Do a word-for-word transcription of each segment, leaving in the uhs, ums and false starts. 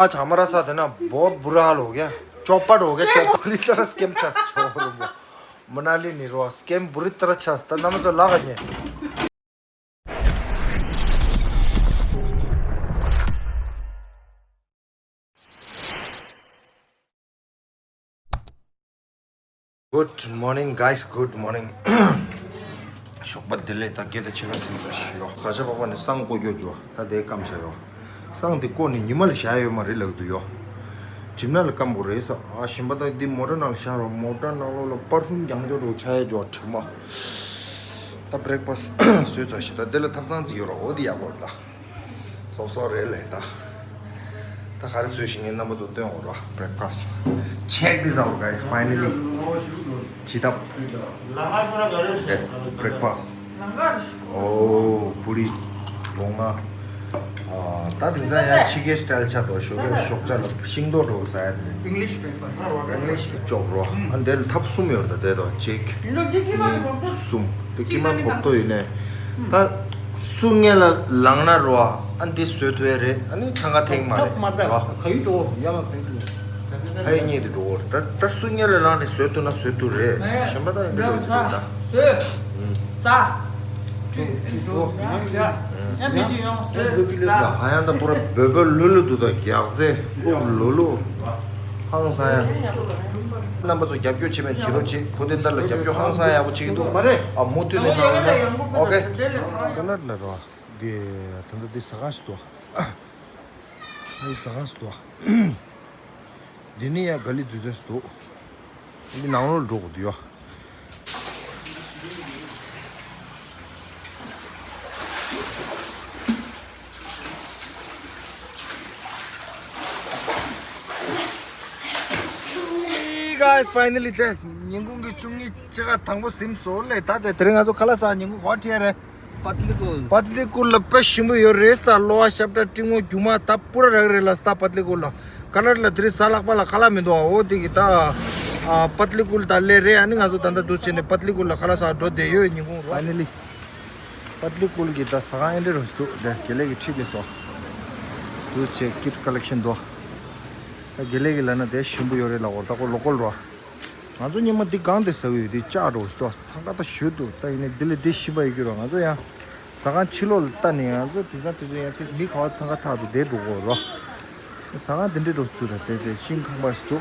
आज हमारा साथ है ना, बहुत बुरा हाल हो गया। चौपट हो गया, चौपट। पूरी तरह स्कैम चस छोड़। मनाली नहीं रहा, स्कैम बुरी तरह चस। तो नमस्ते, लागा नहीं। Good morning, guys. Good morning. ཞོགས་པ་བདེ་ལེགས། ད་གེ་ད་ཆེ་བ་སིམ་ས་ཤི་ཡོ། ཁ་ཤ་པག་པ་ནས་སང་བཀོ་རྒྱུ་ཇོ། ད་དེ་སྐམ་ས་ཡོ། སང་དེ་བཀོ་ནས་ཉི་མ་ལ་བཞག་ཡོད་མ་རེད་ལགས་དུ་ཡོ། གྲིབ་ནག་ལ་སྐམ་དགོས་རེད་ས། ཨ་ཞིམ་པ་ད་འདི་མོ་ཊ་ནང་ལ་བཞག་རོགས། མོ་ཊ་ནང་ལོགས་ལ་པར་ཧུམ་རྒྱང་ཇོ་རོ་ཆ་ཡ་ཇོ་གྲིབ་མ། ད་breakfast་བཟོས་ཚར་ཤི། ད་དེ་ལ་ཐབ་ཚང་ཅིག་ཡོད་རོགས། འོ་དེ་ཡག་པོ་རེད་ད། སོབ་སོབ་རེད་ལས་ད། ད་ག་རེ་བཟོས་ཤིང་ངའི་རྣམ་པ་ཚོ་སྟོན་འོ་ར། Breakfast. Check this out, guys. Finally. ཇི་ལྟར། Breakfast. ཨོ། བུ་རི། ལོ་ང་། ཨ། ད་དེང་སང་ཡང་ཕྱི་རྒྱལ་སི་ཊལ་ཆགས་འདུག་ཞོགས་པའི་ཞོགས་ཇ་ལ་ཤིང་ཏོག་འགྲོ་ཟ་ཡ་དེ། English breakfast. English་ཅོག་རོ། ཨ་འདི་ལ་ཐབ་གསུམ་ཡོད་རེད་ད། དེ་དང་གཅིག་གཉིས་གསུམ། དེ་ཀི་མ་ཕོག་ཏོ་ཡིན་ནས། ད་སུ་ངེད་ལ་ལངས་ན་རོ། ཨ་འདི་བཟོས་ཐུབ་ཡ་རེད། ཨ་ནི་ཆང་ཁ་ཐེངས་མ་རེད་རོ། ག་ཡུ་འགྲོ་ཡ་ལ་ཟེར་གི། ཨ་ཡི་གཉིས་དེ་འགྲོ་འོ་རེད་ད། ད་སུ་ངེད་ལ་ལངས་ནས་བཟོས་ཐུབ་ན་བཟོས་ཐུབ་རེད། གཞན་པ་ད་ཡིན་འགྲོ་ཟེར་ད། ཟ། ཡ་མི་ཅི་ཡོང་ཟ། ཧ་ཡང་ད་པུ་ར་བོད་པ་ལུ་ལུ་འདུག་ད། རྒྱགས་ཚེ་ལུ་ལུ། ཧང་སང་ཡ། རྣམ་པ་ཚོ་རྒྱབ་སྐྱོར་བྱེད་མེད་བྱེད་རོགས་བྱེད། ཁོ་དེ་འདྲ་ལ་རྒྱབ་སྐྱོར་ཧང་སང་ཡག་པོ་བྱེད་ཀྱི་འདུག་ཨ་མུ་མཐུད་ནས་གནང་རོགས། ཨོ་ཁེ། ཀ་ལར་ལ་རོ། འདི་ད་ལྟ་འདི་ཟ་ཁང་ཞིག་འདུག་ཨ་འདི་ཟ་ཁང་ཞིག་འདུག་འདི་ནི་ཡ་ག་ལི་འཛུལ་ཚོད་ཞིག་འདུག་འདི་ནང་ལོགས་འགྲོ་དགོས་འདུག་ཡ། Hey guys, finally དེ་ཉིན་གུང་གི་བཅུ་གཉིས་ཕྱེད་ཀ་དང་པོ་ཟིན་སོང་ལས། ད་དེ་དེ་རིང་ང་ཚོ་ཁ་ལག་ཟ་ཉིན་གུང་གོ་ཁྲིད་རེད། པཏ་ལི་ཀུལ། པཏ་ལི་ཀུལ་ལ་དཔེ་ཞིམ་པོ་ཡོད་རེད་ས། གློ་བ་ཤབ་ཏ་ཏྲི་མོ་རྒྱུ་མ་ད་པུ་ར་རག་རེད་ལ་ས། པཏ་ལི་ཀུལ་ལ། ཀ་ལར་ལ་དེ་རིང་ས་ལག་པ་ལ་ཁ་ལག་མི་འདུག་ཨ་འོ་དེ་གི་ད། ཨ་པཏ་ལི་ཀུལ་ད་ལས་རེད། ཨ་ནི་ང་ཚོ་ད་ལྟ་འདུག་བྱས་ནས་པཏ་ལི་ཀུལ་ལ་ཁ་ལག་ཟ་འགྲོ་བསྡད་ཡོད་ཉིན་གུང་རོ། Finally པཏ་ལི་ཀུལ་གི་ད་ཟ་ཁང་ཨེ་འདྲ་རུ་འདུག་དེ་དགེ་ལེགས་ཀྱི་ཁྲིད་དེ་སོ། འདུག་བྱས་ཀིད་ཀ་ལེག་ཤན་འདུག་ད་དགེ་ལེགས་ཀྱི་ལ་ན་དེ་ཞིམ་པོ་ཡོད་རེད་ལ་འོ་ད་ཁོ་ལོ་ཀལ་རོ། ང་ཚོ་ཉི་མ་འདི་གང་དེ་ཟ་གི་ཡོད་དེ་ལྕགས་འགྲོ་ཞིག་ཏོ་འཚང་ཁ་ད་ཞུ་འདུག་ད་ཡིན་ནའི་འདི་ལས་འདི་ཞིམ་པ་ཡོད་ཀྱི་རོ། ང་ཚོ་ཡང་ཟ་ཁང་ཕྱི་ལོགས་ལ་ལྟ་ནས་ང་ཚོ་དེང་སང་དེ་ཚོ་ཡང་དེ་མི་ག་བ་འཚང་ཁ་ཚག་འདུག་དེ་འགྲོ་གོ་རོ། ཟ་ཁང་དེ་འདྲས་འགྲོ་འདུག་ད་དེ་དེ་ཤིང་ཁང་པ་ཞིག་འདུག་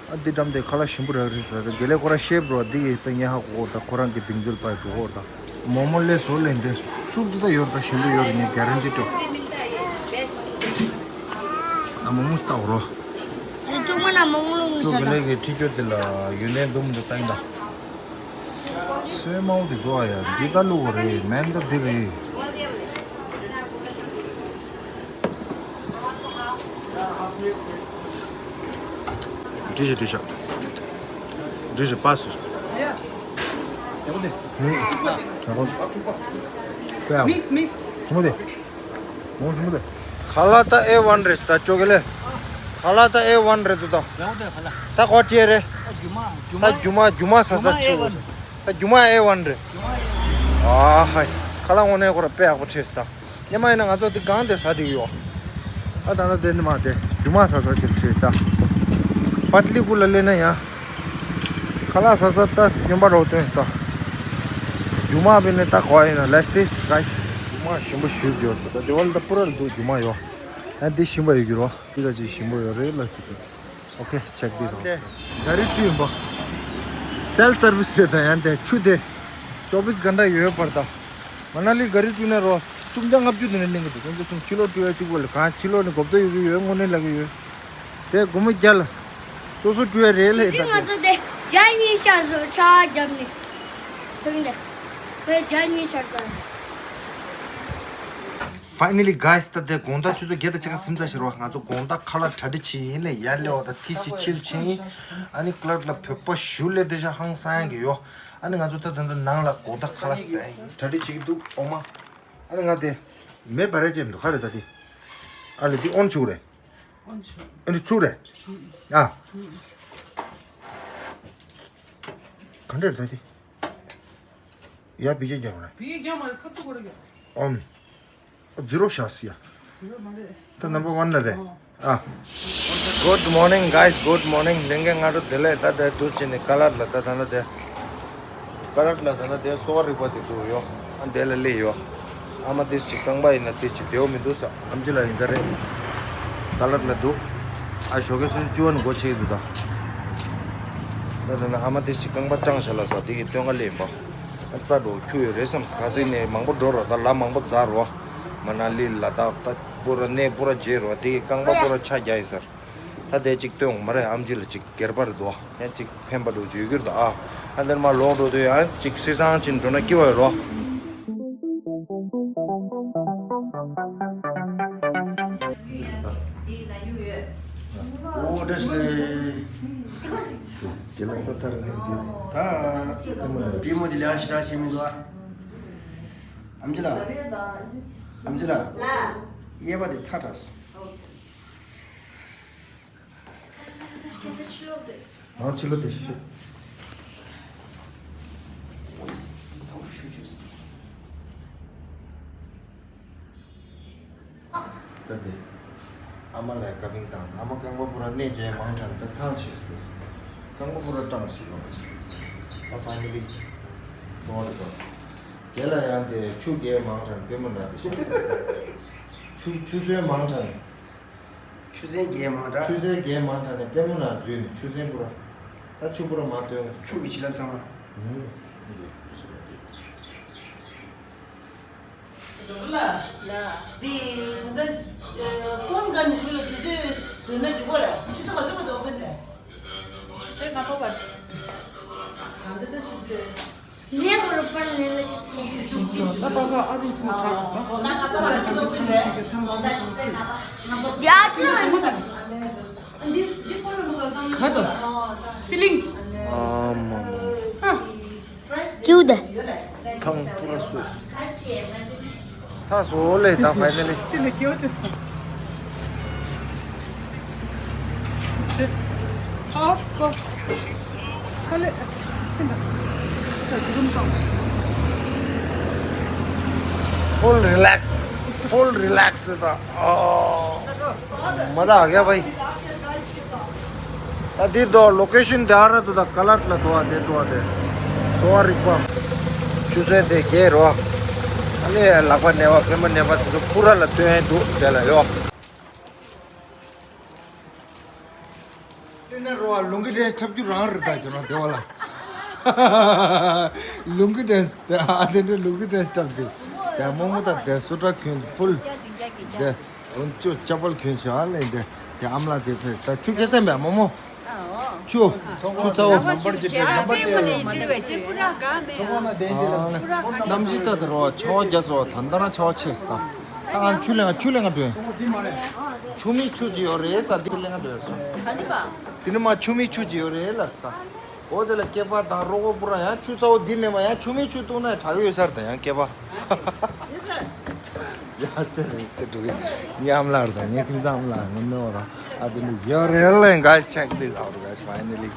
ཨ་འདི་འགྲམ་དེ་ཁ་ལག་ཞིམ་པོ་རག་རེད་ཟེར། ད་དགེ་ལེགས་ཁོ་རང་ཤེབ་རོ་འདི་ཡི་ད་ཉེ་ཧ་གོ་ད་ཁོ་རང་གི་གདེང་ཚོད་པ་འགྲོ་གོ་ད། མོག་མོག་ལས་བཟོ་ལས་འདི་སུབ་འདི་ད་ཡོད་ད་ཞིམ་པོ་ཡོད་རེད་ངས་གྷ་རན་ཊི་སྤྲོད། ཨ་མོག་མོག་ལྟ་འོ་རོ། དེ་ཐུག་མ་ན་མོག་མོག་ལུག་ནི་ཚོ་ཟ་གི་ད། ལས་ཀྱི་ཁྲི་སྐྱོ་དེ་ལ་ཡོན་ཏན་འདུམ་དུ་བཏང་ད། སོས་མའོ་དེ་འདུག་ཨ་ཡ་འདི་ད་ལུག་གོ་རེད་མེན་ད་འདི་རེད། འགྲིག་ཤག་འགྲིག་ཤག་འགྲིག་ཤག་པ་སུ། ཡག་པོ་དེ། ཧུམ། ཡག་པོ། Mix, mix. ཞིམ་པོ་དེ། མོ་ཞིམ་པོ་དེ། ཁ་ལག་ད་ཨེ་ཝན་རེད་ད་ཅོ་གེ་ལེ། ཁ་ལག་ད་ཨེ་ཝན་རེད་འདུག་ད། ཡག་པོ་དེ་ཁ་ལག་ད་གོ་ཁྲིད་རེད། ད་རྒྱུ་མ་རྒྱུ་ད་མ་རྒྱུ་མ་རྒྱུ་མ་ཟ་ས་རྒྱུ་མ་ཨེ་ཆུ། ཝན། ད་རྒྱུ་མ་ཨེ་ཝན་རེད། རྒྱུ་མ་ཨེ་ཝན། ཨ་ཧའི། ཁ་ལག་དངོས་གནས་ཁོ་ར་དཔེ་ཡག་པོ་ཁྲིད་སོང་ད། སྙམ་མ་ཡིན་ན་ང་ཚོ་འདི་གང་དེ་ཟ་འདི་ཡོད། ད་ད་ད་དེ་ནི་མ་དེ་རྒྱུ་མ་ཟ་ཟ་ཕྱིར་ཁྲིད་ད། པཏ་ལི་ཀུ་ལ་སླེབས་ན་ཡང་། ཁ་ལག་ཟ་ཟ་ད་སྨྱོན་པ་རོགས་སྟོན་ད། རྒྱུ་མ་བས་ནི་ད་གོ་ཡིན་ན་let's see guys། རྒྱུ་མ་ཞིམ་པོ་ཞུ་རྒྱུ་ཡོད་ད་དེ་བ་ལ་ད་པུ་ར་ལ་འདུག་རྒྱུ་མ་ཡོད། ཡང་འདི་ཞིམ་པ་ཡོད་རྒྱུ་རོ། འདི་ད་ཅིག་ཞིམ་པོ་ཡོད་རེད་ལ་ཅིག་ཨོ་ཁེ། ཆེག་དེ་དང་། ག་རི་ཀྲུ་ཡིན་པ། སེལ་སར་བིས་རེད་ད་ཡང་དེ་ཆུ་དེ། ཅོ་བིས་གྷན་ཊ་ཡོད་པར་ད། མ་ན་ལི་ག་རི་ཀྲུ་ན་རོ། སུམ་བརྒྱ་ལྔ་བཅུ་དེ་ནས་ལེན་གི་འདུག་དེ་ཚོ་ཕྱི་ལོགས་ཀྲུ་ཡ་གཅིག་པོ་ལ་གང་ཕྱི་ལོགས་ནས་གོ་བརྡ་ཡོད་གི་ཡོད་དངོས་གནས་ལ་གི་ཡོད། དེ་སྒོར་མོ་བརྒྱ་ལ། སོ་སོ་ཀྲུ་ཡ་རེད་ལ་ཡིན་ད་ང་དེ། ཚོ་དེ་བརྒྱ་གཉིས་ཤར་སོ་ཆ་བརྒྱབ་ནས། ཐོན་འདི། བས་བརྒྱ་གཉིས་ཤར་ད། Finally guys ད་དེ་དགོང་དག་ཆུ་ཚོད་བརྒྱད་དང་ཕྱེད་ཀ་ཟིན་ཚར་ཤག་རོ། ང་ཚོ་དགོང་དག་ཁ་ལག་གྲ་སྒྲིག་བྱེད་ཡིན་ལས་ཡར་སླེབས་པ་དང་ཐིག་ཅིག་ཕྱིར་ཕྱིན་ཡིན། ཨ་ནི་ཀ་ལར་ལ་བོད་པ་ཞུ་ལས་དེ་ཤ་ཧང་སང་ཡ་གི་ཡོ། ཨ་ནི་ང་ཚོ་ད་ད་ད་ནང་ལ་དགོང་དག་ཁ་ལག་ཟ་ཡིན་གྲ་སྒྲིག་བྱེད་ཀྱི་འདུག་ཨོ་མ། ཨ་ནི་ང་དེ་མེ་འབར་ར་ཅེས་མི་འདུག་ག་རེ་ད་དེ། ཨ་ལེ་དེ་ཨོན་ཆུག་རེད། ཨོན་ཆུག་ཨ་ནི་ཚུགས་རེད། ཨ། ག་འདྲ་རེད་ད་དེ། ཡ་བི་ཇེ་རྒྱབ་ར། བི་ཇེ་རྒྱབ་མ་རེད་ཁ་ཐུག་གོ་རེད་རྒྱབ། ཨོན། ཛི་རོ་ཤག་སི་ཡ། ཛི་རོ་མ་རེད། ད་number one ལ་རེད། ཨོ། ཨ། Good morning, guys. Good morning. ལྷན་རྒྱས་སྔ་དྲོ་བདེ་ལེགས། ད་དེ་དུས་ཕྱིན་ནས་ཀ་ལར་ལ་ད་ད་ན་དེ། ཀ་ལར་ལ་ད་ན་དེ་གསོ་བ་རིག་པ་དེ་དུ་ཡོད། ཨ་དེ་ལ་སླེབས་ཡོད། ཨ་མ་དེ་ཅིག་རྐང་པ་ཡིན་ན་དེ་ཅིག་བདེ་བོ་མི་འདུག་ས། ཨམ་ཆི་ལགས་ཡིན་ས་རེད། ཀ་ལར་ལ་འདུག། ཨ་ཞོགས་ཀས་ཆུ་ཚོད་བཅུ་པ་ནས་སྒོ་ཕྱེ་གི་འདུག་ད། ད་ད་ན་ཨ་མ་དེ་ཅིག་རྐང་པ་སྐྲངས་བཞག་ལ་ས་དེ་གི་སྟོན་ཁ་སླེབས་ཡིན་པ། ཨ་རྩ་འགྲོ་ཁྱུ་ཡོད་རེད་བསམ། ཁ་སང་ནས་མང་པོ་འགྲོ་རོགས། ད་ལ་མང་པོ་འཛར་རོགས། མ་ན་ལི་ལ་དྭགས་ད་པུ་ར་གནས་པུ་ར་མཇལ་རོགས། དེ་གི་རྐང་པ་པུ་ར་ཆག་རྒྱག་ཡིན་ས། ད་དེ་ཅིག་སྟོན་འོང་མ་རེད། ཨམ་ཆི་ལ་ཅིག་སྒེར་པར་འདུག། ཡང་ཅིག་ཕན་པ་འགྲོ་བརྗོད་ཀྱི་རེད། ཨ་ཨ་འདིར་མ་ལོག་འགྲོ་དུས་ཡང་ཅིག་སི་སང་ཕྱིན་འགྲོ་ན་སྐྱིད་པ་ཡོད་རོགས། འོ་བཀྲ་ཤིས་བདེ་ལེགས། དེ་ལ་ས་ཐར་རེད་དེ། ད་ལྟད་མོ་ལ་པུས་མོ་དེ་ལ་ཞེ་དྲག་བྱེད་མི་འདུག་ཨ། ཨམ་ཆི་ལགས། ཨམ་ཆི་ལགས། གཡས་པ་དེ་ཚ་དྲགས་སོང་། ཨང་ཕྱི་ལོགས་དེ་ཤོད། ད་དེ། ཨ་མ་ལ་བཀའ་བཀྱོན་བཏང་། ཨ་མ་རྐང་པ་པུ་ར་གནས་བྱས་མང་དྲགས་ད་ཐང་ཆད་སོང་། རྐང་པ་པུ་ར་སྐྲངས་ཤིག་ཡོང་། ད་ཕ་ནི་ལི། སོང་བ་རེད་པ། དེ་ལ་ཡང་དེ་ཆུ་རྐྱལ་མང་དྲགས་པུས་མོ་ན་དེ་ཤོད། ཆུ་ཆུ་ཚོད་མང་དྲགས། ཆུ་ཚན་བརྒྱད་མ་འདྲ། ཆུ་ཚན་བརྒྱད་མ་འདྲ་ནས་པུས་མོ་ནང་འཛུལ་ནས་ཆུ་ཚན་པུ་ར། ད་ཆུ་པུ་ར་མ་སྟོན། ཆུ་གི་བྱིན་རླབས་ཚང་མ། ཨུམ། འདི་ད་ལྟ་ཕོན་ག་ནས་ཆུ་ལ་དུས་ཚོད་བཟོས་ན་འགྲིག་གོ་རེད། ཆུ་ཚོད་ག་ཚོད་པ་འདུག་ཕོན་རེད། ཆུ་ཚོད་ང་ཐོག་པ། ད་ལྟ་ཆུ་ཚོད། ལས་སྐོར་པར་ལས་ལ་གི་ཚེ། ད་པ་པ་ཨ་རུ་ཐུང་ཐག་ཐག་ད་ཁམས་ཤིག་གི་ཐང་ཤིག་ཐང་ཤིག་ཡ་ཁྱོད་ཁ་ད་ཕི་ལིང་ཨ་མ་མ། ཧ། ཀྱུ་ད། ཐང་པུ་ར་སོས། ད་སོ་ལེ་ད་ཕའི་ནལ་ལི། དེ་ལ་སྐྱེ་བ་དེ། ཨོ་ཀོ། ཧ་ལེ། དེ་འདྲ། ད་གུ་རུམ་སོང་། Full relax. Full relax ད། ཨོ། མ་ད་ག་བའི། ད་འདི་དོ་ལོ་ཀེ་ཤན་དེ་ཨ་ར་དུ་ད་ཀ་ལར་ལ་དུ་བ་དེ་དུ་བ་དེ། གསོ་བ་རིག་པ། ཆུ་ཚན་དེ་རྒྱས་རོ། ཨ་ནི་ལག་པ་ནས་བ་པུས་མོ་ནས་བ་དེ་ཚོ་ཕུ་ར་ལ་སྟོན་འདུག་དེ་ལ་ཡོ། སྟོན་ན་རོ་བ་ལུང་གི་དྲན་ཁྱབ་རྒྱུ་རང་རེད་ད་ཇོ་ནང་དེ་བ་ལ། ལུང་གི་དྲན་ཨ་དེ་འདྲ་ལུང་གི་དྲན་ཁྱབ་དེ། ཡ་མོ་མོ་ད་དེ་སུ་ཏྲ་ཁྱོད་ཕུལ། དེ། འོན་ཅོ་ཅ་པལ་གྱོན་ཤོག་ཨ་ལེ་འདི། དེ་ཨམ་ལགས་དེ་ཕེ་ད་ཆུ་སྐྱེ་ཚན་པས་མོ་མོ། ཆུ། ཆུ་ཚ་བོ། ནམ་པར་ཅི་ཏེ་ནམ་པར་ཏེ་ཡོད་ནམ་པར་ཏེ་ཡོད། གནམ་གཤིས་ད་དེ་རོ་ཆར་པ་རྒྱ་ཚོ་ད་ད་རང་ཆར་པ་ཆེ་སི་ད། ད་ང་ཆུ་ལེན་ང་ཆུ་ལེན་ང་འགྲོ། ཆུ་མིག་ཆུ་ཅི་ཡོད་རེད་ས་འདི་ལེན་ང་འགྲོ། དེ་ནི་མ་ཆུ་མིག་ཆུ་ཅི་ཡོད་རེད་ལ་ས། འོ་དེ་ལ་སྐེད་པ་དང་རོགས་པོ་པུ་ར་ཡང་ཆུ་ཚ་བོ་འདི་མེད་པ་ཡང་ཆུ་མིག་ཆུ་བཏུང་ན་དྲག་ཡོད་ས་རེད་ད་ཡང་སྐེད་པ། ཡ་ཙེ་རེད་དེ་འགྲོ་གི། ཉམས་ལ་རེད་ད་ངས་ཁྱིམ་ཚང་ལ་ངོ་མེད་བ་རང་ཨ་དེ་ནི་ཡོད་རེད་ལ་guys check this out guys finally།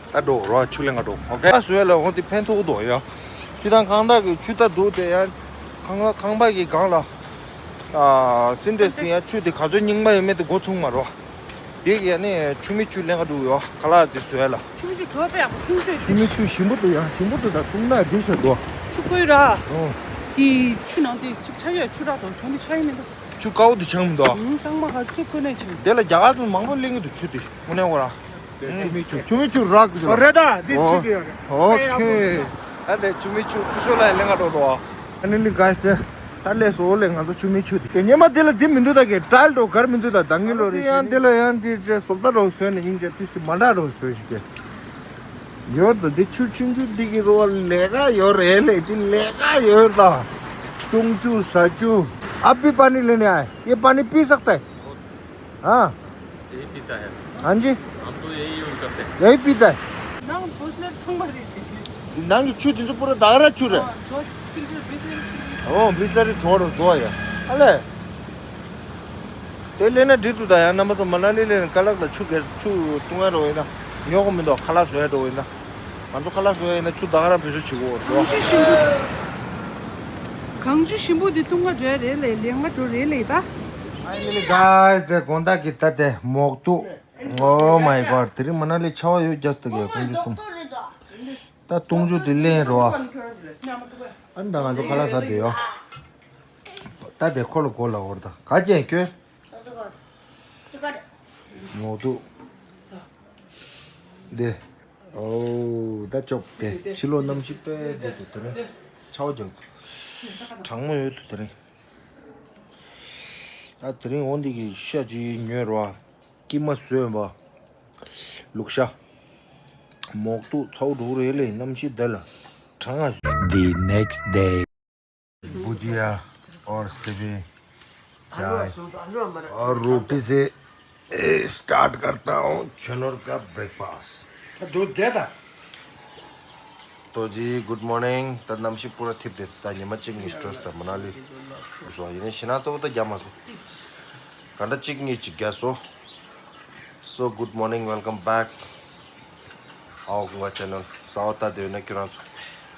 ད་འགྲོ་རོགས་ཆུ་ལེན་ག་འགྲོ་ཨོ་ཁེ། ཨ་སུ་ཡ་ལ་འོ་དེ་ཕན་ཐོགས་འདུག་ཡ། ཁྱི་དང་ཁང་བདག་གི་ཆུ་ད་འདུག་དེ་ཡང་ཁང་ཁང་པ་གི་སྒང་ལ་ཨ་སིན་ཏེག་སི་དེ་ཡང་ཆུ་དེ་ག་ཚོད་རྙིང་པ་ཡོད་མེད་དེ་མགོ་ཚུགས་མ་རོགས། དེ་ཡ་ནི་ཆུ་མིག་ཆུ་ལེན་ག་འགྲོ་ཡོ་ཁ་ལག་དེ་སུ་ཡ་ལ། ཆུ་མིག་ཆུ་དྲོ་པས་ཡག་པོ་ཁུང་ཆུ་ཆུ་མིག་ཆུ་ཞིམ་པོ་འདུག་ཡ་ཞིམ་པོ་འདུག་ད་བཏུང་ན་འགྲིག་ཤག་འདུག་ཆུ་ཀོའི་ར། ཨོ། དེ་ཆུ་ནང་དེ་ཆུ་ཆ་ཡོད་ཆུ་རག་དང་གྲོང་དེ་ཆ་ཡོད་མི་འདུག་ཆུ་དཀར་པོ་དེ་ཆགས་མི་འདུག་ཨ། ཧུང་ཏང་མ་ཧ་ཚུ་ཀོ་ནས་ཆུ། དེ་ལ་རྒྱ་གར་དུ་མང་པོ་གླེང་གི་འདུག་ཆུ་དེ་དངོས་གནས་གོ་ར། ཆུ་མིག་ཆུ་ཆུ་མིག་ཆུ་རག་གི་རེད་ད་འདི་ཆུ་དེ་ཡོད་རེད། ཨོ་ཁེ། ད་དེ་ཆུ་མིག་ཆུ་ཀུ་ཤོ་ལ་གླེང་ག་འགྲོ་འདུག་ཨ། ཨ་ནི་ལི་ག་སྟེ། ད་ལས་སོ་ལས་ང་ཚོ་ཆུ་མིག་ཆུ་དེ། དེ་ཉི་མ་དེ་ལ་དེ་མི་འདུག་ད་གེ་ཏྲལ་འགྲོ་གར་མི་འདུག་ད་ད་ངི་ལོ་རེ་ཡང་དེ་ལ་ཡང་དེ་བཟོ་ལྟ་རོགས་བཟོས་ནས་སྙིང་རྗེ་དེ་སུ་མ་འདྲ་རོགས་བཟོས་ཤིག་གེ། ཡོད་ད་འདི་ཆུ་ཆུང་ཆུང་འདི་གི་རོ་ལས་ཀ་ཡོད་རེད་ལས་འདི་ལས་ཀ་ཡོད་ད། བཏུང་ཆུ་ཟ་ཆུ། आप भी पानी लेने आए? ये पानी पी सकता है? हाँ। यही पीता है। हाँ जी। हम तो यही यूज़ करते हैं। यही पीता है। ནང་བུ་སི་ལེར་ཚང་མ་རེད། ནང་གི་ཆུ་དེ་ཚོ་པུ་ར་ད་ག་ར་ཆུ་རེད། ཨ། ཆོ་ཕིལ་ཊར་བུ་སི་ལེར་ཆུ་རེད། ཨོ་བུ་སི་ལེར་ཆོ་རོ་དོ་ཡ། ཨ་ལས། དེ་ལེན་ན་འགྲིག་འདུག་ད་ཡང་རྣམ་པ་ཚོ་མ་ན་ལི་ལེན་ཀ་ལག་ལ་ཆུ་གེ་ཆུ་བཏུང་ཡ་འགྲོ་ཡིན་ན་ཉོ་གི་མི་འདུག་ཁ་ལག་བཟོ་ཡ་འགྲོ་ཡིན་ན། ང་ཚོ་ཁ་ལག་བཟོ་ཡ་ཡིན་ན་ཆུ་ད་ག་རང་བེད་སྤྱོད་བྱེད་དགོས་འགྲོ། གངས་ཆུ་ཞིམ་པོ་གངས་ཆུ་ཞིམ་པོ་འདི་བཏུང་ག་འགྲོ་ཡ་རེད་ལེ་ལེན་ག་འགྲོ་རེད་ལེ་ད། Finally, guys, དེ་དགོང་དག་གི་ད་དེ་མོག་ཏུ། Oh my god, དེ་རིང་མ་ན་ལི་ཆར་པ་ཡོད་རྒྱུ་ཟེར་གི་ཀུན་གྱི་གསུམ། ད་བཏུང་ཆུ་དེ་ལེན་རོ། ཨ་ནི་ད་ང་ཚོ་ཁ་ལག་ཟ་བསྡད་ཡོད། ད་དེ་ཁོ་ལ་གོ་ལ་འོར་ད་ག་ཅན་ཁྱོད། མོག་ཏུ། དེ། ཨོ། ད་ཅོག་དེ་ཕྱི་ལོགས་གནམ་གཤིས་དཔེ་བདེ་འདུག་དེ་རིང་། ཆར་པ་རྒྱག་འདུག་གྲང་མོ་ཡོད་འདུག་དེ་རིང་། ད་དེ་རིང་འོ་འདི་གི་ཤ་ཅིག་ཉོས་རོ། ཀྱི་མ་བཟོས་པ། ལུག་ཤ། མོག་ཏུ་ཚའུ་འགྲོ་རེད་ལེ། གནམ་གཤིས་འདི་ལ་གྲང་ང་། The next day. भुजिया और सेवई चाय और रोटी से स्टार्ट करता हूँ छनौर का ब्रेकफास्ट। दूध दे दा। तो जी, good morning. ད་གནམ་གཤིས་པུ་ར་ཐིབས་དེ་ད་ཉི་མ་གཅིག་གཉིས་སྤྲོས་ད་མ་ན་ལི་བཟོ་ཡིན་ན་ཤི་ན་གཙོ་བོ་ད་རྒྱ་མ་བཟོ། ག་འདྲ་གཅིག་གཉིས་གཅིག་རྒྱ་བཟོ། So, good morning, welcome back. ཨའོ་ཀུན་དགའ་ཆེ་ནལ་ས་འོ་ད་དེ་ན་ཁྱོད་རང་ཚོ་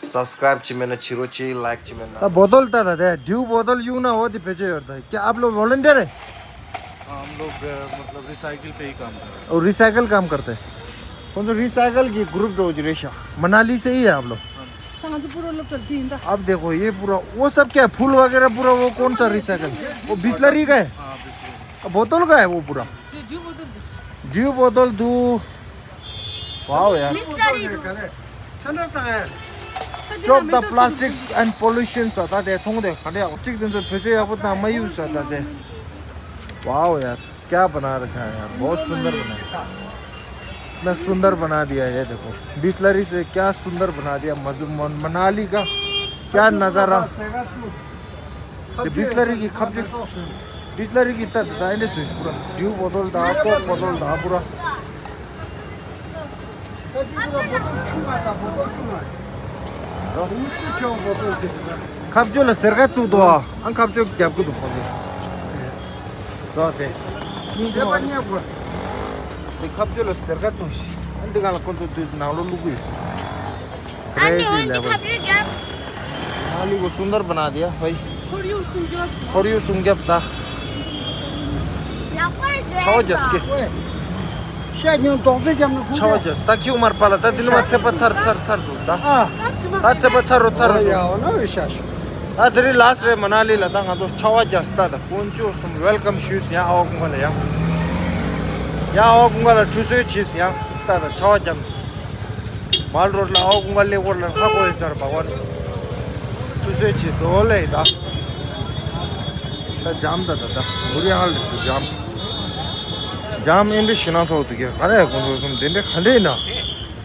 སབ་སི་ཀ་རེབ་བྱེད་མེད་ན་བྱེད་རོགས་བྱེད། ལའིག་བྱེད་མེད་ན། ད་बोतल ད་ད་དེ་ཌིའུ་बोतल ཡོང་ན་འོ་དེ་བེད་སྤྱོད་ཡོད་ད། क्या आप लोग वॉलंटियर है? हाँ, हम लोग अ, मतलब रिसाइकिल पे ही काम कर रहे हैं। और रिसाइकल काम करते हैं। कौन सा रिसाइकल की ग्रुप रोज रेशा? मनाली से ही है आप लोग? हाँ। अब देखो ये पूरा वो सब क्या है? फूल वगैरह पूरा वो कौन सा रिसाइकल? वो बिसलरी का है? हाँ, बिसलरी। बोतल का है वो पूरा? ड्यू बोतल दो। वाओ यार। बिसलरी दो। Stop the plastic and pollution ས་ད་དེ་མཐོང་དེ་ག་འདྲ་ཡག་གཅིག་དེ་ཚོ་བེད་སྤྱོད་ཡག་པོ་དང་མ་ཡུལ་ས་ད་དེ། वाओ यार, क्या बना रखा है यार, बहुत सुंदर बना है। इतना सुंदर बना दिया है, ये देखो, बिसलरी से क्या सुंदर बना दिया मजू-, मन-, मनाली का क्या नज़ारा। ये बिसलरी की खपजो, बिसलरी की ད་ད་ད་ཨེ་འདྲ་སུས་པུ་ར་ཌིའུ་བོ་ཏོལ་དང་ཀོག་བོ་ཏོལ་དང་པུ་ར། ཁ་བཅུ་ལ་སེར་ཁ་བཙུགས་འདུག་ཨ། ཁ་བཅུ་རྒྱབ་ཀྱི་འདུག་ཁོ་ཚོས། ཟོ་དེ། དེ་ཁ་བཅུ་ལ་སེར་ཁ་བཙུགས་ཤིག་ཨ་འདི་ག་ལ་ཁོ་ཚོ་དུས་ནང་ལོགས་བླུག་གི་ཡོད། ཨ་ནི་འོན་ཏེ་ཁ་བཅུ་རྒྱབ། ཨ་ལི་གོ་སུན་དར་བ་ན་དེ་ཡ་ཧོꯏ། ཁོར་ཡུག་སྲུང་སྐྱོབ། ཁོར་ཡུག་སྲུང་སྐྱོབ་ད། ཆ་བ་རྒྱ་སྐྱེ། ཤ་ཉོན་དོག་ཙེ་རྒྱབ་ན་ཁུངས་ཆ་བ་རྒྱ་ད་ཁྱིའུ་མར་པ་ལ་ད་དེ་ནི་མ་ཚེ་པ་ཚར་ཚར་ཚར་འདུག་ད། ཨ། ད་ཚེ་པ་ཚར་རོ་ཚར་རོ་འདུག་ཡ་འོ་ན་འོ་ཤ་ཤ། ད་དེ་རིང་ལ་སི་ཊི་རེད་མ་ན་ལི་ལ། ད་ང་ཚོ་ཆ་བ་རྒྱ་ད་ད་དཀོན་མཆོག་གསུམ་ཝེལ་ཀམ་ཞུས་ཡ་ཨའོ་ཀུན་དགའ་ལ་ཡ། ཡ་ཨའོ་ཀུན་དགའ་ལ་ཁྲུས་གསོལ་བྱས་ཡ་ད་ད་ཆ་བ་རྒྱ། མལ་རོ་ལ་ཨའོ་ཀུན་དགའ་ལེ་ཧོར་ལ་ཧ་གོ་ཡོད་ཚར་བ་བ་ནི། ཁྲུས་གསོལ་བྱས་སོ་ལེ་ད། ད་འཇམ་ད་ད་ད་མུ་རི་ཧ་ལི་ད་འཇམ། འཇམ་ཨེ་འདྲ་ཞེ་ན་ཐོག་ཏུ་གི་ག་རེ་དཀོན་མཆོག་གསུམ་དེ་འདྲ་ག་འདྲ་ཡིན་ན།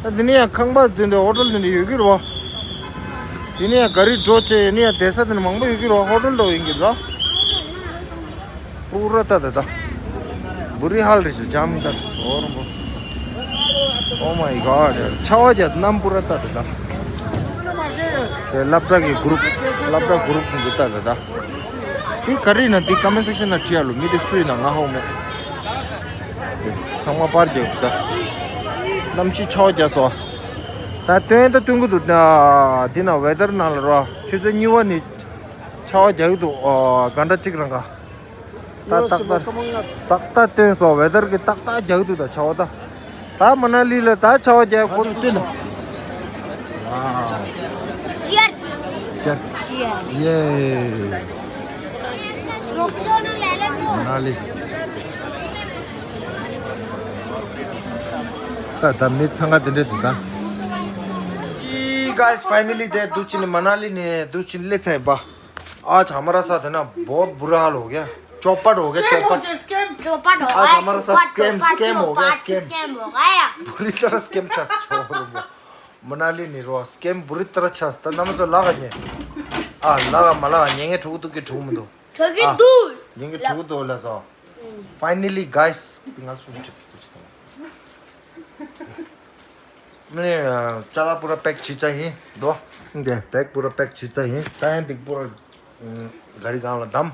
ད་དེ་ནས་ཡང་ཁང་པ་དེ་འདྲ་ཧོ་ཊེལ་དེ་འདྲ་ཡོད་ཀྱི་རེད་བ། དེ་ནས་ཡང་ག་རི་འགྲོ་བྱས་ནས་ཡང་བསྡད་ས་དེ་འདྲ་མང་པོ་ཡོད་ཀྱི་རེད་བ། ཧོ་ཊེལ་འདྲ་ཡིན་གྱི་རེད་བ། པུ་ར་ཏ་ཏ་ཏ། བུ་རི་ཧལ་རི་སུ་ཇམ་ཏ་ཆོ་རོ་མོ། Oh my god, ཆ་བ་རྒྱ་གནམ་པུ་ར་ཏ་ཏ་ཏ། དེ་སློབ་གྲྭ་གི་གུ་རུབ། སློབ་གྲྭ་གུ་རུབ་ཀྱི་ཏ་ཏ་ཏ། དེ་ག་རི་ན་དེ་ཀོ་མེན་སེག་ཤན་ན་བྲིས་ཡ་ལོ་མི་དེ་སུ་ཡིན་ན་ང་ཧོ་མོ། ཚང་མ་པར་རྒྱག་གི་ད། གནམ་གཤིས་ཆ་བ་རྒྱ་སོ། ད་སྟོན་ད་སྟོན་གི་འདུག་ན། དེ་ན་ཝེ་དར་ནང་ལ་རོ། ཆུ་ཚོད་གཉིས་པ་ནི་ཆ་བ་རྒྱག་གི་འདུག་ཨ། ག་འདྲ་གཅིག་རང་ག་ཏག་ཏག་ཏག་ཏག་ཏག་སྟོན་སོང་། ཝེ་དར་གི་ཏག་ཏག་རྒྱག་གི་འདུག་ད་ཆ་བ་ད། ད་མ་ན་ལི་ལ་ད་ཆ་བ་རྒྱག་གོ་འདུག་སྟོན་ད། Cheers. Cheers. Cheers. ཡེ། མ་ན་ལི། ད་ད་མི་ཚང་ག་དེ་འདྲ་འདུག་ད། Guys, finally དེ་འདུག་ཅི་ནི་མ་ན་ལི་ནས་འདུག་ཅི་ནི་སླེབས་ཚར་ཡིན་པ། आज हमारा साथ है ना, बहुत बुरा हाल हो गया। चौपट हो गया, चौपट। चौपट हो आज गया, हमारा साथ चौपट, स्कैम, चौपट, स्कैम हो गया, चौपट, स्कैम। स्कैम हो गया। बुरी तरह स्कैम चस छोड़। मनाली नहीं रो, स्कैम बुरी तरह चस। त नम तो लगा ने। आ, लगा मला ने, गे ठुक दुके ठुक मदो। ठगी आ, दूर। गे ठुक दो ला सो। फाइनली गाइस, पिंगल सुन। मैंने, अ, चाला पूरा पैक चीचा ही दो। दे, बैग पूरा पैक चीचा ही। टाइम दिख पूरा, अ, गाड़ी गांव ला दम।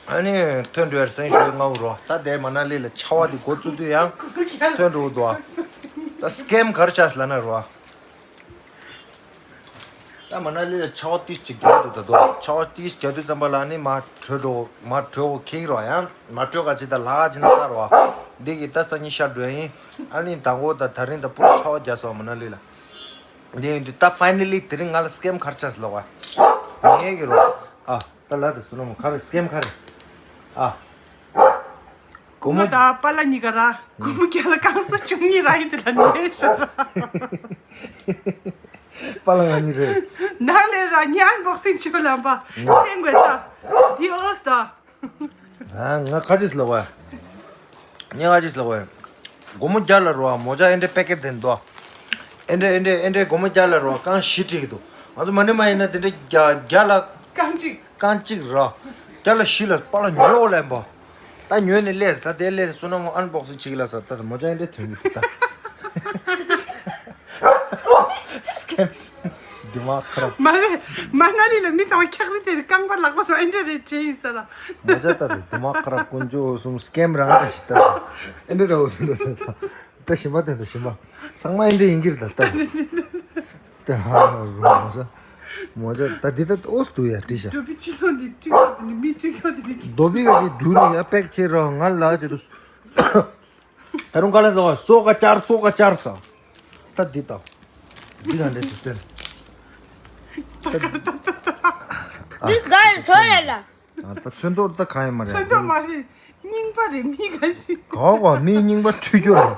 ཨ་ནི་ཐོན་འགྲོ་ཡར་སེང་ཞོལ་ང་འུ་རོ། ད་དེ་མ་ན་ལི་ལ་ཆ་བ་དེ་འགོ་བཙུགས་དུས་ཡང་ཐོན་འགྲོ་འདུག་ཨ། ད་སྐེམ་གར་ཆགས་ལ་ན་རོ། ད་མ་ན་ལི་ལ་ཆར་པ་ཏིས་ཅིག་རྒྱག་འདུག་ད་དོ། ཆར་པ་ཏིས་རྒྱག་དུས་ཙམ་པ་ལ་ནི་མ་བྲོས་འགྲོ། མ་བྲོས་འགྲོ་ཁེངས་རོགས་ཡང་མ་བྲོས་ག་ཅིག་ད་ལག་ཅིག་ན་ཚར་བ། འདི་གི་ད་སང་ཉིན་ཤར་འགྲོ་ཡིན། ཨ་ནི་ད་གོ་ད་ད་རིང་ད་པུ་ཆར་པ་རྒྱག་སོང་མ་ན་ལི་ལ། འདི་ཡིན་དུས་ད་ཕའི་ནལ་ལི་དེ་རིང་ང་ལ་སི་ཀེམ་ག་རེ་ཆགས་སོང་ལོག་བ། ངས་གི་རོ། ཨ་ད་ལ་དེ་སུ་ན་མོ་ག་རེ་སི་ཀེམ་ག་རེ། ཨ། སྒོར་མོ། ང་དང་པཱ་ལགས་གཉིས་ཀ་ར། སྒོར་མོ་བརྒྱ་ལ་རྐང་སོ་བཅུ་གཉིས་རག་ཡིན་དེ་ལ་ནས་ཤར། པཱ་ལགས་ང་གཉིས་རེད། ནང་ལས་ར་ཉན་བོག་སིང་ཆུ་ལམ་པ། ཨེ་མགོ་ད། དེ་ཨོས་ད། ཨ་ང་ཁ་ཅིག་ལོག་བ། ངས་ཁ་ཅིག་ལོག་བ། སྒོར་མོ་བརྒྱ་ལ་རོ་མོ་ཇ་ཨེ་འདྲ་པེ་ཀེ་ཊི་དེ་འདུག་ཨེ་འདྲ་ཨེ་འདྲ་ཨེ་འདྲ་སྒོར་མོ་བརྒྱ་ལ་རོ་རྐང་བཞི་སྤྲད་ཀྱི་འདུག་ང་ཚོ་མ་ནི་མ་ཡིན་ན་དེ་འདྲ་བརྒྱ་བརྒྱ་ལ། རྐང་གཅིག་རྐང་གཅིག་རོ། བརྒྱ་ལ་བཞི་ལ་པཱ་ལགས་ཉོ་ལེན་པོ། ད་ཉོས་ནས་སླེབས། ད་དེ་སླེབས་སོང་ན་མོ་ཨན་བོག་སིང་བྱེད་ཀྱི་ལ་ས། ད་མོ་ཅག་ཨེ་འདྲ་ཐོན་གྱི་ད། སི་ཀེམ། དི་མ་ཁ་རབ། མ་རེད། མ་ན་ལི་ལ་མི་ཚང་མ་འཁྱག་རི་དེ་རྐང་པ་ལག་པ་སོགས་ཨེ་འདྲ་རེད་དྲན་ཡིན་ས་ལ། མོ་ཅག་ད་དེ་དི་མ་ཁ་རབ་དཀོན་མཆོག་གསུམ། སི་ཀེམ་རང་རེད་ཤི་ད། ཨེ་འདྲ་རེད་འོ་ད། ད་ཞིམ་པ་དེ་ད་ཞིམ་པ། ཚང་མ་ཨེ་འདྲ་ཡིན་གྱི་རེད་ད་ད། ད་ཧ་རུ་མོ་ཅག་མོ་ཅག་ད་འདི་ད་ཨོ་སི་འདུག་ཡ་བྲིས་ཤག་འདོད་པའི་ཕྱི་ལོགས་ནས་སྤྲུལ་ཡོད་དེ་ནི་མི་སྤྲུལ་ཡོད་དེ་ནི། རྡོ་སྦིས་ག་ཅིག་འབྲུ་ནི་ཡ་པེག་ཆེ་རོ་ང་ལ་ཅེ་དུ། ད་རུང་ག་ལ་ཟ་བ་སོ་ག་ཅར་སོ་ག་ཅར་ས། ད་འདི་ད། འདི་ག་འདྲ་ཞིག་སྟེར། འདི་ག་རེ་ཟོ་ཡ་ལ། ཨ་ད་ཚོན་མདོག་ད་གང་ཡང་མ་རེད། ཚོན་མདོག་མ་རེད། རྙིང་པ་རེད་མི་ག་ཞིག་ག་བ་མི་རྙིང་པ་འཁྲུད་རྒྱུ་རེད།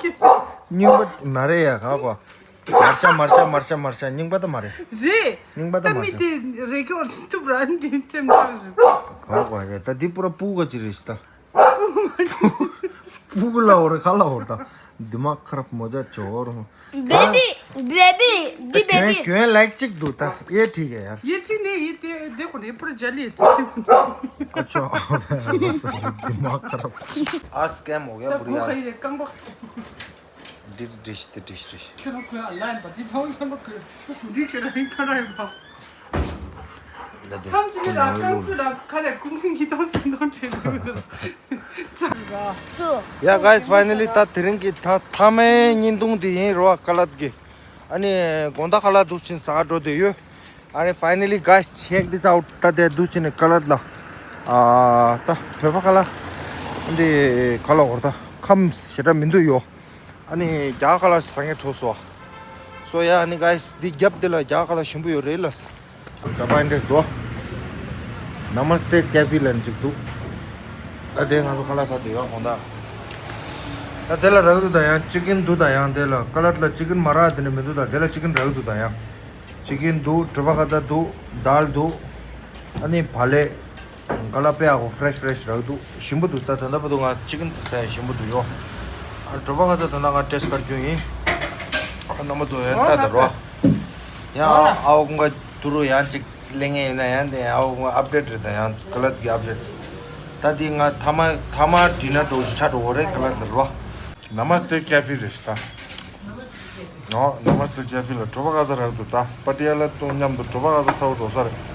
རྙིང་པ་མ་རེད་ཡ་ག་བ། མར་ཤ་མར་ཤ་མར་ཤ་མར་ཤ་རྙིང་པ་ད་མ་རེད། རེད། རྙིང་པ་ད་ད་མར་མི་ཤ། དེ་རེ་སྐྱོར་ཐུབ་ར་འདི་ཙེམ་ཙམ་རེད། ག་བ་ཡ་ད་འདི་པུ་ར་སྤུ་ག་ཅི་རེད་ཤི་ད། སྤུ་གུ་ལ་འོ་རེད་ག་ལ་འོ་ད། འདི་མ་ཁ་རབ་མོ་ཅག་ཇོ་རུ། བེ་བི། བེ་བི། འདི་བེ་གྱོན་བི། གྱོན་ལེགས་གཅིག་འདུག་ད་ཡེ་ཁྲིག་གེ་ཡར། ཡེ་ཁྲིག་ནས་ཡེ་དེ་དེ་ཁོ་ནས་པུར་ཇ་ལི་དེ། ཨ་ཅོ་ཨ་བ་ཡ་ས་འདི་མ་ཁ་རབ། ཨ་སི་ཀེམ་འོ་གེ་ད་པུར་གོ་ཡ། ཁ་ཡེ་རྐང་པ། འདི་འདི་འདྲི་ཤི་འདི་འདྲི་ཤི་འདྲི་ཤི། ཁྱོད་རང་ཁོ་ཡ་ལ་ཡིན་པ་འདི་ཚང་མ་ཁྱོད་རང་ཁོ་འདི་ཁྱོད་རང་ཁ་ར་ཡིན་པ། མཚམས་གཅིག་ལ་ཀང་སུ་ལ་ཁ་ལས་ཀུང་ཀུང་གི་ཏོང་སུ་ཏོང་བྲེལ་འདུག་ལ། ཙག་ག་སུ། ཡ་guys, finally ད་དེ་རིང་གི་ད་མཐའ་མའི་བརྙན་ཐུང་དེ་ཡིན་རོ་ཨ་ཀ་ལད་ཀྱི། ཨ་ནི་དགོང་དག་ཁ་ལག་འདུག་ཕྱིན་ཟ་འགྲོ་དེ་ཡོད། ཨ་ནི་finally guys, check this out. ད་དེ་འདུག་ཕྱིན་ནས་ཀ་ལད་ལ། ཨ་ད་བོད་པ་ཁ་ལག་འདི་ཁ་ལག་འོར་ད་ཁམས་ཞེ་དྲག་མི་འདུག་ཡོ། ཨ་ནི་རྒྱ་གར་ལ་ཟ་མཁན་འཕྲོ་སོ། སོ་ཡ་ཨ་ནི་guys, འདི་རྒྱབ་འདི་ལ་རྒྱ་གར་ལ་ཞིམ་པོ་ཡོད་རེད་ལ། ད་པ་འདྲེ་འགྲོ། Namaste Cafe ལ་འཇིག་འདུག་ད་དེ་ང་ཚོ་ཁ་ལག་ཟ་དུས་ཡོད་ཁོང་ད། ད་དེ་ལ་རག་འདུག་ད་ཡང་ཅི་ཀིན་འདུག་ད་ཡང་དེ་ལ་ཀ་ལད་ལ་ཅི་ཀིན་མ་རག་དེ་ནི་མི་འདུག་ད་དེ་ལ་ཅི་ཀིན་རག་འདུག་ད་ཡང་། ཅི་ཀིན་འདུག་གྲུ་པ་ཁ་ཚ་འདུག་དཱལ་འདུག་ཨ་ནི་བག་ལེབ། ག་ལ་པེ་ཨ་ཁོ་fresh fresh རག་འདུག་ཞིམ་པོ་འདུག་ད་ད་ལྟ་བར་དུ་ང་ཅི་ཀིན་དེ་ཟ་ཡ་ཞིམ་པོ་འདུག་ཡོ། ཨ་གྲུ་པ་ཁ་ཚ་ད་ལྟ་ང་ཊེ་སི་ཊི་བཀར་རྒྱུ་ཡིན། ཨ་རྣམ་པ་ཚོ་ཡང་ལྟ་ད་རོ། ཡང་ཨ་ཨ་ཁོ་ང་ཏུ་རུ་ཡང་ཅིག་ལེན་ངེས་ཡིན་ན་ཡང་དེ་ཨ་ཁོ་ང་ཨབ་ཌེཊ་རེད་ད་ཡང་ཀ་ལད་ཀྱི་ཨབ་ཌེཊ། ད་འདི་ང་ཐ་མ་ཐ་མ་ཌི་ནར་འགྲོ་ཆ་འགྲོ་བོ་རེད་ཀ་ལད་ལ་རོ། Namaste Cafe རེད་ད། ཨོ་Namaste Cafe ལ་གྲུ་པ་ཁ་ཚ་རག་འདུག་ད་པ་ཏི་ཡ་ལ་དང་མཉམ་དུ་གྲུ་པ་ཁ་ཚ་ཚ་བོ་འགྲོ་ས་རེད།